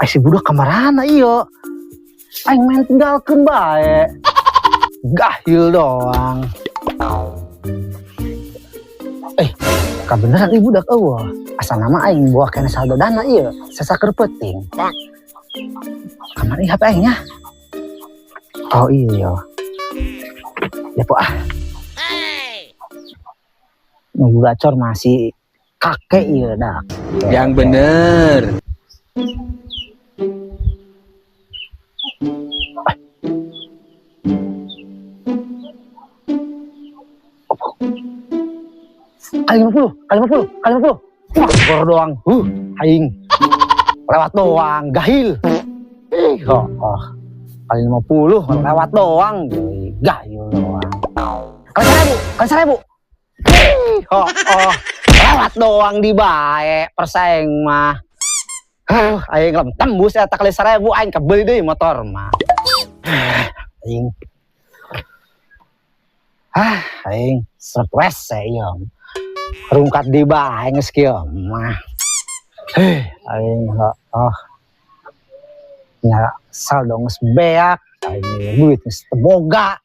Ay si budak kamarana iya. Aing main tinggalkeun bae. Gahil doang. Kabeneran ieu budak eueuh. Asa nama aing bawa kena saldo dana ieu, sasaker peuting. Kamar ieu HP aing nya. Oh iya. Depo ah. Nunggu gacor masih kakek ieu dak. Yang bener. Kali 50, kali 50, kali 50. Wah, gor doang. Aing. Lewat doang, gahil. Ih, oh, oh. Kali 50 lewat doang, gahil doang. Kali 1000, kali 1000. Ih, oh, oh. Lewat doang di bae persaing mah. Aing lem tembus eta kali 1000 aing kebeli deui motor mah. Aing. Ah, aing seret WC ieu. Rungkat di bae geus kieu mah. Aing oh. Nya saldo geus beak, aing duit geus teu boga.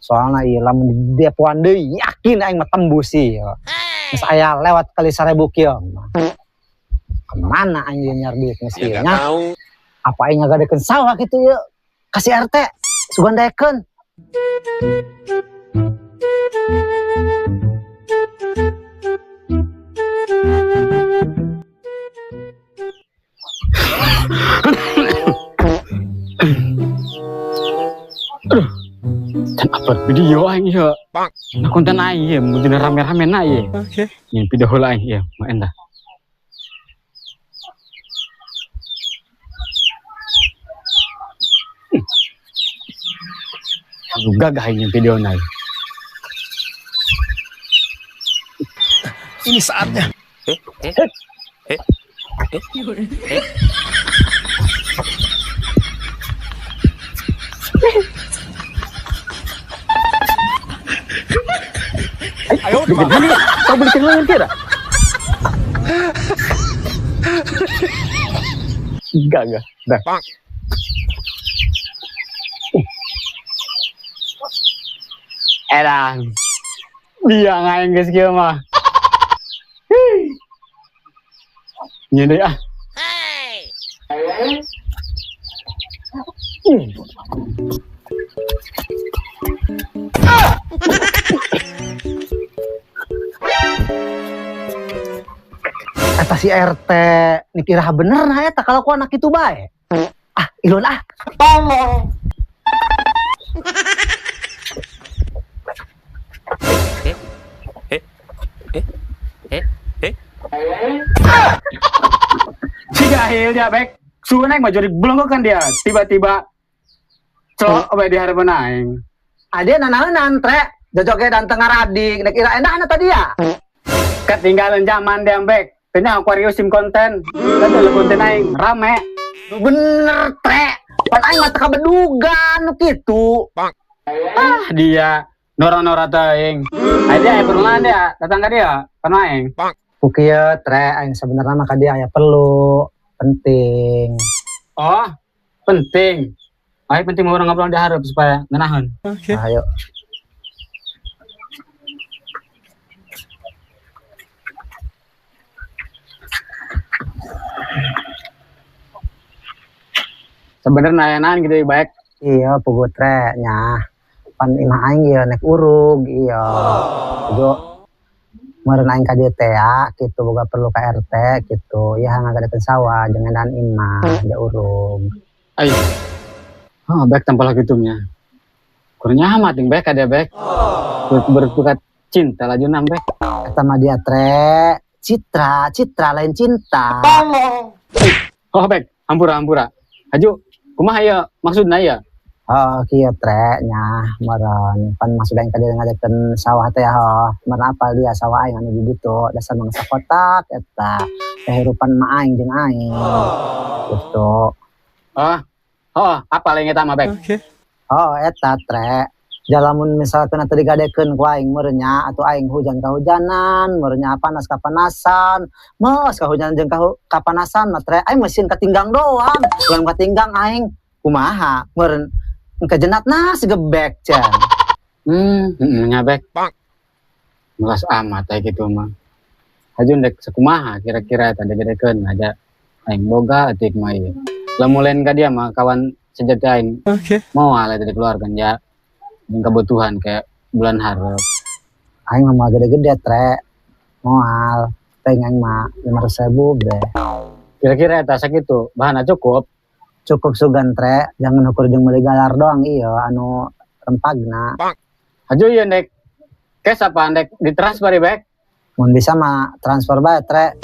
Soalna ieu lamun di depoan deui yakin aing mah tembus ieu. Geus aya lewat kali 1000 kieu mah. Kemana aing nyar duit geus kieu nya? Apa aing ngagadekeun sawah kitu ieu? Kasih RT sugan daekeun. Aduh, dan upload video aing ieu. Nah konten aing ieu mun dina rame-rame na ieu. Oke. Nyen video heula aing ieu, mah endah. Aduh, gagah aing video na ieu. Ini saatnya. Ayo, kau beli lengan kira? Enggak, enggak. Dah. Edan. Dia ngain geus kieu mah. Nyeun deui ah. Eta si RT nikirah bener nah eta kalau ku anak itu bae. Ah, ilun ah. Tolong. Si jahil dia bek. Suhu naik mah jadi belum kan dia. Tiba-tiba cok bae di harapan aing. Ade nanaonan tre. Jojoge dan tengah radik. Nek ira enak na tadi ya. Ketinggalan zaman dia bek. Ternyata aku sim konten. Kan lu konten aing rame. Bener tre. Pan aing mah teu kabedugan nu kitu. Ah dia nora-nora teuing. Ai dia aya perlu dia datang ka dia pan aing. Ku kieu tre aing sebenarnya mah ka dia aya perlu penting. Oh, penting. Ayo penting mau orang ngobrol di hareup supaya ngeunaheun. Oke. Ayo. Sebenarnya nayanan gitu baik. Iya, puguh tre nya. Pan imah aing ieu nek urug iya. Puguh meureun aing ka dieu teh ya, kitu boga perlu ka RT kitu. Ieu ngagadekeun sawah jeung ngeunaan imah da urug. Ai. Oh, baik tanpa lagi tumnya. Kurang nyaman ting baik ada baik. Berbuka cinta laju nam baik. Eta mah dia tre. Citra, citra lain cinta. Tolong. Oh baik, hampura hampura. Haju, kumaha ieu maksudna ieu? Oh, kieu tre nya meureun pan maksud aing tadi ngajakeun sawah teh ho. Meureun apal dia sawah aing anu di ditu, dasar mangsa kotak eta. Kehirupan mah aing jeung aing. Gitu. Oh. Oh, apal yang eta mah bek? Oke. Oh, eta tre. Jalamun misalkan tadi gadekeun ku aing meureun nya atuh aing hujan kahujanan, meureun nya panas kapanasan, meus kahujanan jeung kapanasan mah tre aing mesin katinggang doang. Lamun katinggang aing kumaha meureun engke jenatna segebek can. Nya Bek. Melas amat aya kitu mah. Haju ndek sakumaha kira-kira eta digadekeun aja aing boga etik mah ieu. Lamun lain ka dia mah kawan sejati aing. Oke. Moal eta dikeluarkan ya. Jeung kebutuhan kayak bulan hareup. Aing mah gede-gede tre. Moal teh aing mah 500.000 be. Kira-kira eta sakitu bahanna cukup? Cukup sugan tre, jangan ukur jeung meuli galar doang ieu anu rempagna. Haju ieu ndek cash apa ndek ditransfer Bek? Mun bisa mah transfer bae tre.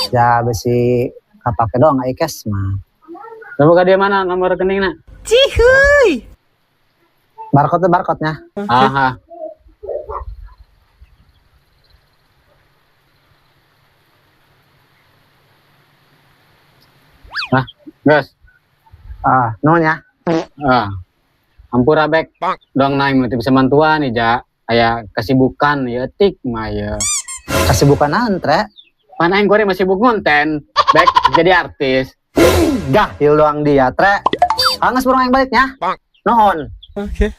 Ya besi kapake doang ai cash mah. Coba ka dia mana nomor rekeningna? Cihuy. Barcode barcode-nya. Okay. Aha. Nah, guys. Ah, nuhun ya. Ah. Ampura Bek. Dong naing mah teu bisa mantuan nih, Ja. Aya kesibukan ya etik mah ya. Kesibukan naon, Tre? Pan aing kuari masih sibuk ngonten, Bek, jadi artis. Gahil doang dia, Tre. Angges burung aing baliknya. Nuhun. Oke.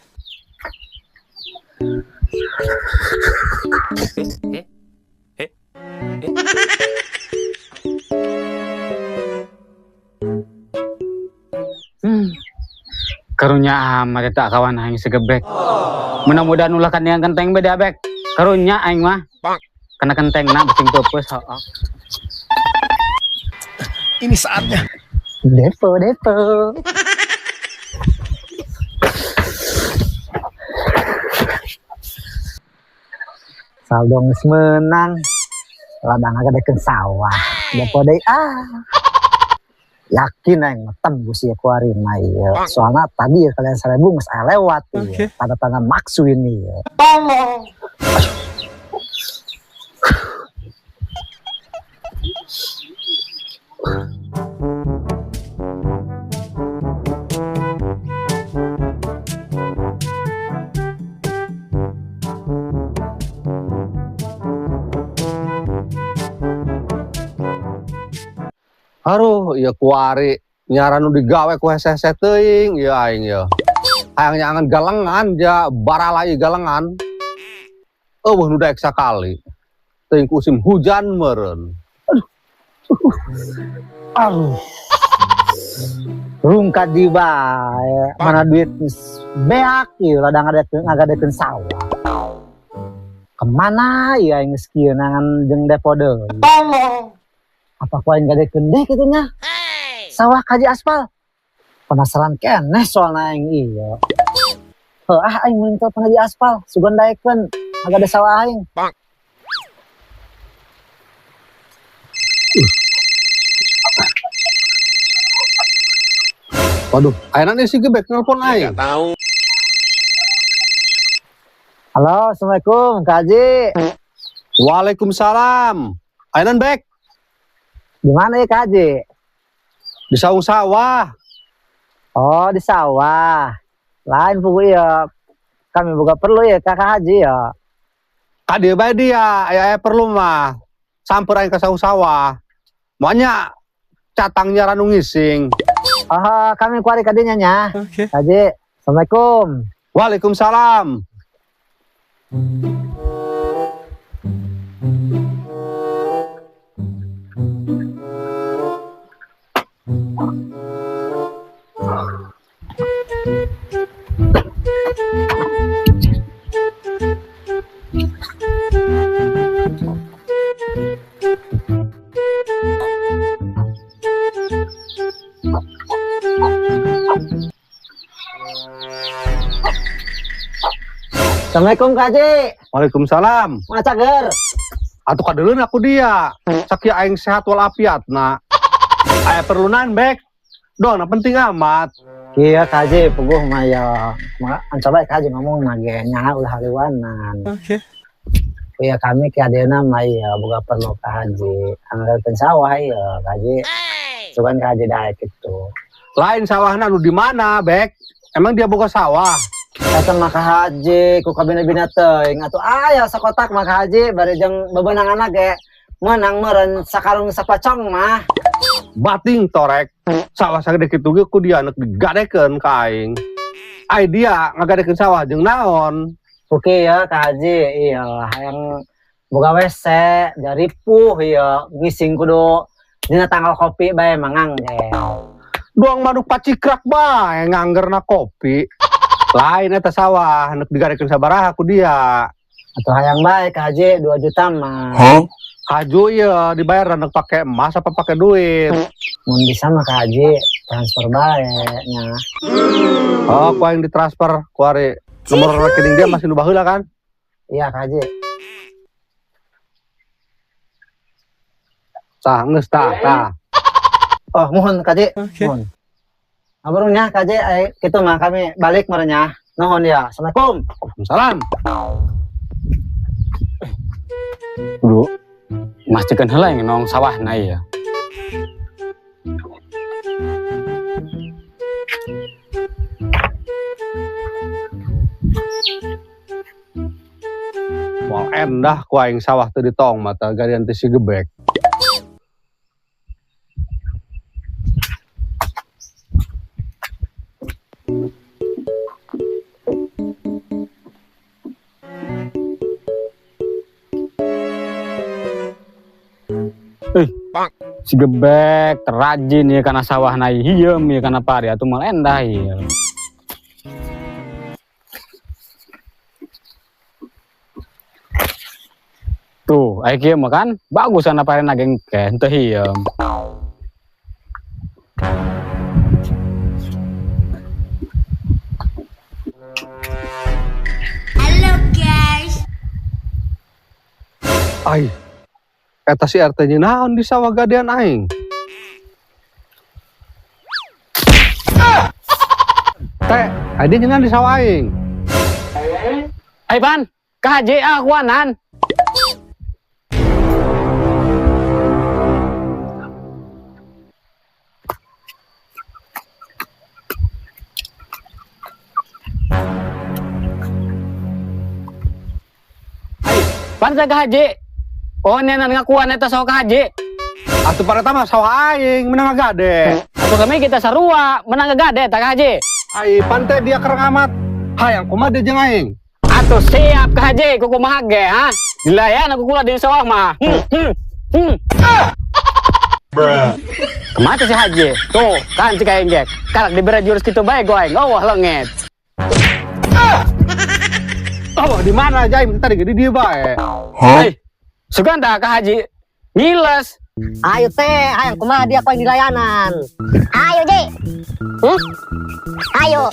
Karunya amat eta kawan aing segebek. Mudah-mudahan ulah kan yang kenteng beda Bek. Karunya aing mah. Kena kentengna becing peupeus heeh. Ini saatnya. Depo depo. Saldo geus meunang. Ladang ngagedekeun sawah. Depo deui ah. Yakin aing mah tembus ieu ku ari mah ieu. Soalna tadi ya kalian 1000 geus aya lewat ieu. Okay. Tanda-tanda maksu ini ieu. Tolong. Aduh, ieu kuari nyaran nu digawe ku hese-hese teuing ieu aing ieu. Hayang nyangan galengan ja baralai galengan. Eueuh nu daek sakali. Teuing ku musim hujan meureun. Aduh. Rungkad di bae, mana duit geus beak ieu ladang ngagadekeun sawah. Kemana ieu aing geus kieu nangan jeung depo deui. Tolong. Apa ku aing gadekeun deh kitu nya? Sawah kaji aspal. Penasaran keneh soalna aing ieu. Heuh ah aing meuli telepon haji aspal, sugan daekeun ngagade sawah aing. Waduh, ayeuna nih si Gebek nelpon aing. Enggak tahu. Halo, Assalamualaikum, Kak Haji. Waalaikumsalam. Ayeuna Bek. Di mana ya Kak Haji? Di saung sawah. Oh, di sawah. Lain pugu ya. Kami buka perlu ya Kakak Haji ya. Kak dia bae dia, aya perlu mah. Samper aing ka saung sawah. Moanya catang nyaran nu ngising. Oh, kami kuari kadinya nya. Oke. Haji, Assalamualaikum. Waalaikumsalam. Assalamualaikum Kak Haji. Waalaikumsalam. Mana cager? Atuh kadeuleun aku dia. Sakieu aing sehat walafiat na. Aya perlunan Bek. Doang na penting amat. Iya Kak Haji, puguh mah ya. Ancoba Kak Haji ngomong mah ge nya ulah haliwanan. Oke. Iya kami ki adeuna mah iya boga perlu Kak Haji. Anggarkeun sawah iya Kak Haji. Sugan Kak Haji daek kitu. Lain sawahna nu di mana, Bek? Emang dia boga sawah? Eta mah Ka Haji ku kabina-bina teuing atuh aya sakotak mah Ka Haji bari jeung bebenanganna ge meunang meureun sakarung sapacong mah. Bating torek. Sawah sagede kitu ge ku dia nek digadekeun ka aing. Ai dia ngagadekeun sawah jeung naon? Oke ya Ka Haji, iyalah hayang boga WC jaripuh ieu ngising kudu dina tanggal kopi bae mangang ge. Doang manuk pacikrak bae nganggerna kopi. Lain eta sawah nek digadekeun sabaraha ku dia. Atuh hayang bae Ka Haji 2 juta mah. Huh? Haju ya dibayar nek pake emas apa pake duit? Mun bisa mah Ka Haji transfer bae nya. Oh, ku aing ditransfer ku ari nomor rekening dia masih nu baheula kan? Iya Ka Haji. Tah geus tah tah. Oh, mohon Ka Haji. Oke. Mohon. Abarung nya Ka Haji, kitu mah kami balik meureun nya. Nuhun ya. Assalamualaikum. Waalaikumsalam. Kudu mastikeun heula yang nong sawahna ieu. Wah, endah ku aing sawah teu ditong mata garian teh si gebek. Si gebek terrajin ya karena sawah na hiem ya karena pari atuh mal endah ya. Tuh, ai kieu mah kan bagus kana pari na gengke henteu hiem. Halo guys. Ai. Eta si RT nya naon di sawah gadean aing. Teh, ai dia nyeunaan di sawah aing. Ai pan, ka Haji akuanan. Ai, pan ka Haji. Oh, nenan ngakuan eta sawah ka Haji. Atuh pada mah sawah aing menang gade. Atuh kami kita sarua menang gade ta Ka Haji. Ai pan teh dia kereng amat. Hayang kumaha dia jeung aing? Atuh siap Ka Haji, kumaha ge ha? Dilayan aku kula di sawah mah. Bruh. Kemana si Haji? Tuh, kan cik aing ge. Karak dibere jurus kitu bae go aing. Oh, leungit. Oh, di mana aja aing tadi gede dia bae. Huh? Ai, sugan tah Ka Haji ngiles. Ayo teh, hayang kumaha dia ku aing dilayanan. Ayo Ji. Ayo.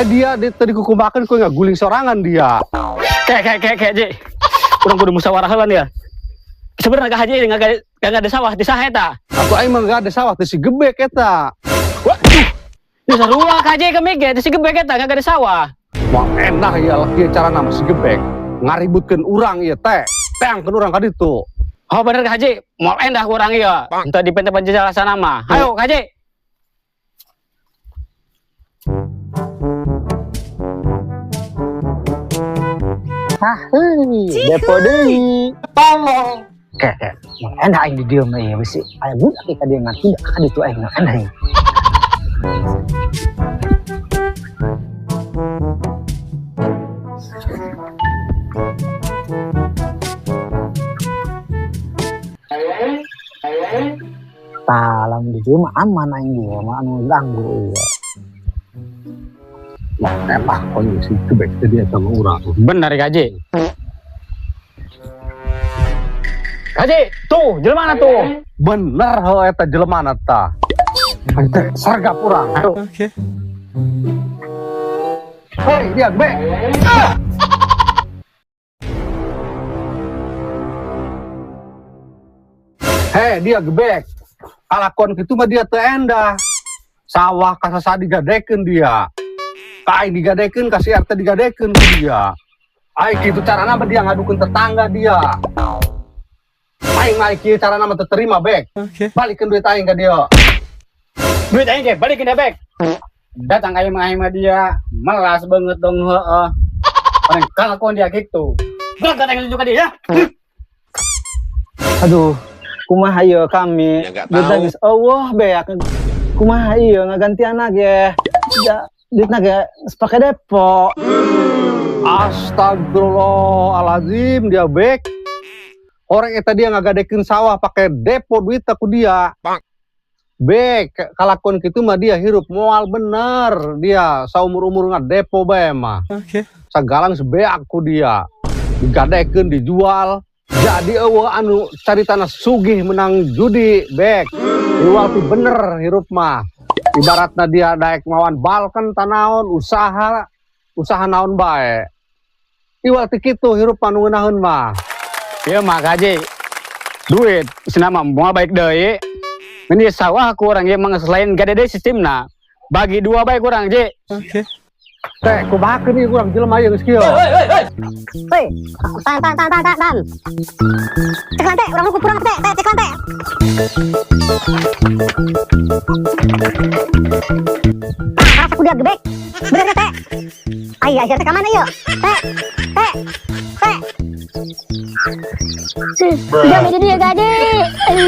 Dia tadi kukumakan ku ngaguling sorangan dia. Kek Ji. Urang kudu musyawarah heula nih ya. Sebenarnya Ka Haji nggak ada sawah di saha eta. Atuh aing mah nggak ada sawah teh si gebek eta. Waduh. Ya sarua Ka Haji kami ge teh si gebek eta nggak ada sawah. Wah, enak ya laki cara nama si gebek. Ngaributkeun urang ieu teh. Teangkeun urang ka ditu. Oh bener Ka Haji, moal endah urang ieu. Henteu dipente penjelasan mah. Ayo Ka Haji. Hah, heuy, depo deui. Tolong. Kek, kek. Moal endah aing di dieu mah ieu bisi. Aya budak ka dieu ngan tidak ka ditu aing mah endah aing. Tah, lamun di dieu mah aman aing dieu mah anu ganggu ieu. Wah, elah konyol si gebek teh dia sama urang. Bener Ka Haji. Ka Haji, tuh jelema mana tuh? Bener heuh eta jelema na tah. Aing teh sargap urang. Aduh. Oke. Hei, dia gebek. Hei, dia gebek. Kalakon kitu mah dia teu endah. Sawah kasasa digadekeun dia. Ka aing digadekeun, ka si RT digadekeun ku dia. Aing kitu carana mah dia ngadukeun tetangga dia. Aing mah kieu carana mah teu terima, Bek. Oke. Balikeun duit aing ka dia. Duit aing ge balikin deh, Bek. Datang ka imah imah dia, melas banget dong heeh. Orang kalakuan dia gitu. Berangkat aing tunjuk ka dia ya. Aduh, kumaha ieu kami? Ya, nggak Duitna tahu. Geus euweuh beak. Kumaha ieu ngagantianna ge? Ja, duitna ge geus pake depo. Astagfirullahaladzim, dia, Bek. Orang eta dia ngagadekeun sawah pakai depo duit ku dia. Bek, kalakuan kitu mah dia hirup moal bener dia saumur-umur ngadepo bae mah. Oke. Sagalang sebeak ku dia. Digadekeun, dijual. Jadi euweuh anu caritana sugih menang judi, Bek. Iwal ti bener hirup mah. Ibaratna dia daek mawan balken tanaon usaha usaha naon bae. Iwal ti kitu hirup mah nu ngeunaheun mah. Ieu mah kaji. Duit cenah mah moal baik deui. Ini sawah ku urang ieu mah geus lain gade deui sistemna. Bagi dua bae kurang, Ji. Oke. Teh, kumaha ieu kurang jelema ieu geus kieu? Hei, tahan, tahan, tahan, tahan, tahan, tahan. Cek teh, urang kurang teh, teh, cek teh. Tah, aku dia gebek. Bener teh. Ai, ai, teh ka mana ieu? Teh, teh, teh. Udah beda dia gaji. Eh.